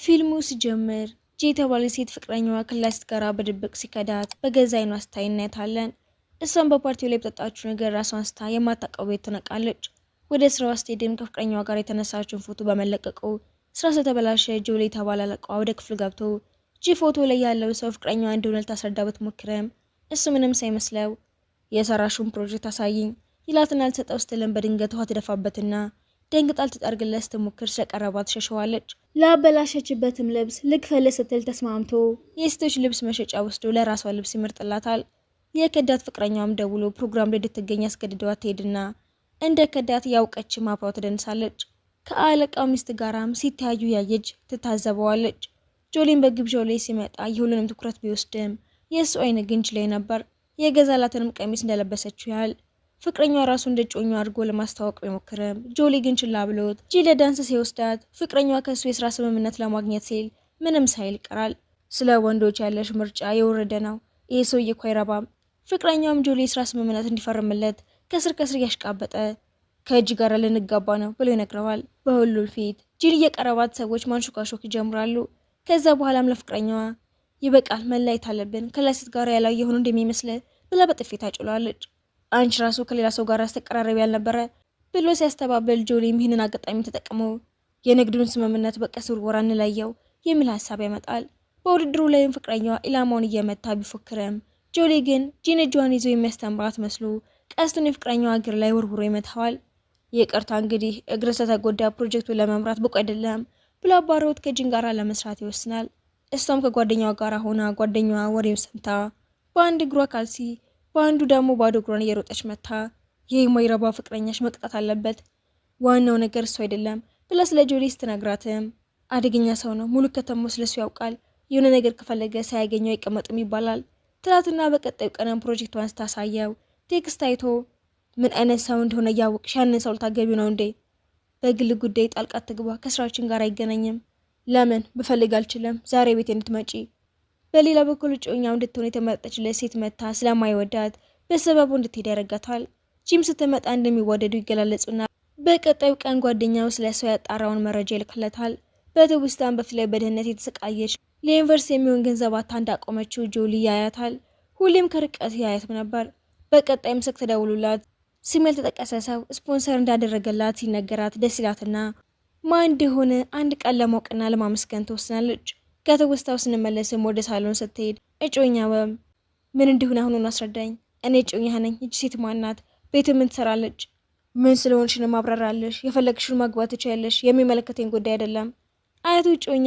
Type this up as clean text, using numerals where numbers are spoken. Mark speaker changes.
Speaker 1: ፊልሙ ሲጀምር ጂ የተባለ ሴት ፍቅረኛዋ ከሌላ ጋራ በድብቅ ሲከዳት በገዛ አይኗ ስታይ እናያታለን። እሷም በፓርቲው ላይ በጠጣችው ነገር ራሷን ስታ የማታውቀው ቤት ትነቃለች። ወደ ስራዋ ስትሄድም ከፍቅረኛዋ ጋር የተነሳችውን ፎቶ በመለቀቁ ስራ ስለተበላሸ ጆሊ የተባለ አለቃዋ ወደ ክፍሉ ገብቶ ጂ ፎቶ ላይ ያለው ሰው ፍቅረኛዋ እንደሆነ ልታስረዳ ብትሞክርም እሱ ምንም ሳይመስለው የሰራሽውን ፕሮጀክት አሳይኝ ይላትና ልትሰጠው ስትልም በድንገት ውሃ ትደፋበትና ደንግጣ ልትጠርግለት ስትሞክር ስለቀረባት ሸሸዋለች። ላበላሸችበትም ልብስ ልክፈል ስትል ተስማምቶ የሴቶች ልብስ መሸጫ ወስዶ ለራሷ ልብስ ይመርጥላታል። የከዳት ፍቅረኛዋም ደውሎ ፕሮግራም ላይ እንድትገኝ አስገድደዋት ትሄድና እንደ ከዳት ያውቀች አብራው ትደንሳለች። ከአለቃው ሚስት ጋራም ሲተያዩ ያየች ትታዘበዋለች። ጆሊን በግብዣው ላይ ሲመጣ የሁሉንም ትኩረት ቢወስድም የእሱ አይን ግን ጂ ላይ ነበር። የገዛላትንም ቀሚስ እንደለበሰችው ያህል ፍቅረኛዋ ራሱ እንደ እጮኛው አድርጎ ለማስተዋወቅ ቢሞክርም ጆሊ ግን ችላ ብሎት ጂ ለዳንስ ሲወስዳት ፍቅረኛዋ ከእሱ የስራ ስምምነት ለማግኘት ሲል ምንም ሳይል ይቀራል። ስለ ወንዶች ያለሽ ምርጫ የወረደ ነው፣ ይሄ ሰውዬ እኮ አይረባም። ፍቅረኛውም ጆሊ የስራ ስምምነት እንዲፈርምለት ከስር ከስር እያሽቃበጠ ከእጅ ጋር ልንጋባ ነው ብሎ ይነግረዋል። በሁሉም ፊት ጂን እየቀረባት ሰዎች ማንሾካሾክ ይጀምራሉ። ከዛ በኋላም ለፍቅረኛዋ ይበቃል፣ መለያየት አለብን፣ ከሌላ ሴት ጋር ያለው የሆኑ እንደሚመስል ብላ በጥፊ ታጭሏለች። አንቺ ራሱ ከሌላ ሰው ጋር ስትቀራረቢ ያልነበረ ብሎ ሲያስተባብል ጆሊም ይህንን አጋጣሚ ተጠቅሞ የንግዱን ስምምነት በቀስ ውርወራ እንለየው የሚል ሀሳብ ያመጣል። በውድድሩ ላይም ፍቅረኛዋ ኢላማውን እየመታ ቢፎክርም ጆሊ ግን ጂን እጇን ይዞ የሚያስተምራት መስሎ ቀስቱን የፍቅረኛዋ እግር ላይ ወርውሮ ይመታዋል። ይቅርታ እንግዲህ እግር ስለተጎዳ ፕሮጀክቱን ለመምራት ብቁ አይደለም ብሎ አባሮት ከጂን ጋር ለመስራት ይወስናል። እሷም ከጓደኛዋ ጋር ሆና ጓደኛዋ ወሬው ሰምታ በአንድ እግሯ ካልሲ በአንዱ ደግሞ ባዶ እግሯን እየሮጠች መታ ይህ የማይረባ ፍቅረኛሽ መቅጣት አለበት፣ ዋናው ነገር እሱ አይደለም ብላ ስለ ጆሊ ስትነግራትም አደገኛ ሰው ነው፣ ሙሉ ከተማው ስለሱ ያውቃል፣ የሆነ ነገር ከፈለገ ሳያገኘው አይቀመጥም ይባላል ትላትና በቀጣዩ ቀንም ፕሮጀክቷን ስታሳየው text አይቶ ምን አይነት ሰው እንደሆነ እያወቅሽ ያንን ሰው ልታገቢው ነው እንዴ? በግል ጉዳይ ጣልቃ ትግባ፣ ከስራችን ጋር አይገናኝም። ለምን ብፈልግ አልችልም፣ ዛሬ ቤት እንድትመጪ። በሌላ በኩል እጮኛው እንድትሆን የተመረጠችለት ሴት መታ ስለማይወዳት በሰበቡ እንድትሄድ ያደርጋታል። ጂም ስትመጣ እንደሚዋደዱ ይገላለጹና በቀጣዩ ቀን ጓደኛው ስለ ሰው ያጣራውን መረጃ ይልክለታል። በትውስታም በፊት ላይ በድህነት የተሰቃየች ለዩኒቨርሲቲ የሚሆን ገንዘብ አታ እንዳቆመችው ጆሊ ያያታል። ሁሌም ከርቀት ያያትም ነበር። በቀጣይም ስልክ ተደውሎላት ስም ያልተጠቀሰ ሰው ስፖንሰር እንዳደረገላት ሲነገራት ደስ ይላትና ማን እንደሆነ አንድ ቀን ለማወቅና ለማመስገን ትወስናለች። ከትውስታው ስንመለስም ወደ ሳሎን ስትሄድ እጮኛውም ምን እንደሆነ አሁኑን አስረዳኝ፣ እኔ እጮኛህ ነኝ። እጅ ሴት ማናት? ቤት ምን ትሰራለች? ምን ስለሆንሽ ነው ማብራራለሽ? የፈለግሽውን ማግባት ትችያለሽ። የሚመለከተኝ ጉዳይ አይደለም። አያቱ እጮኛ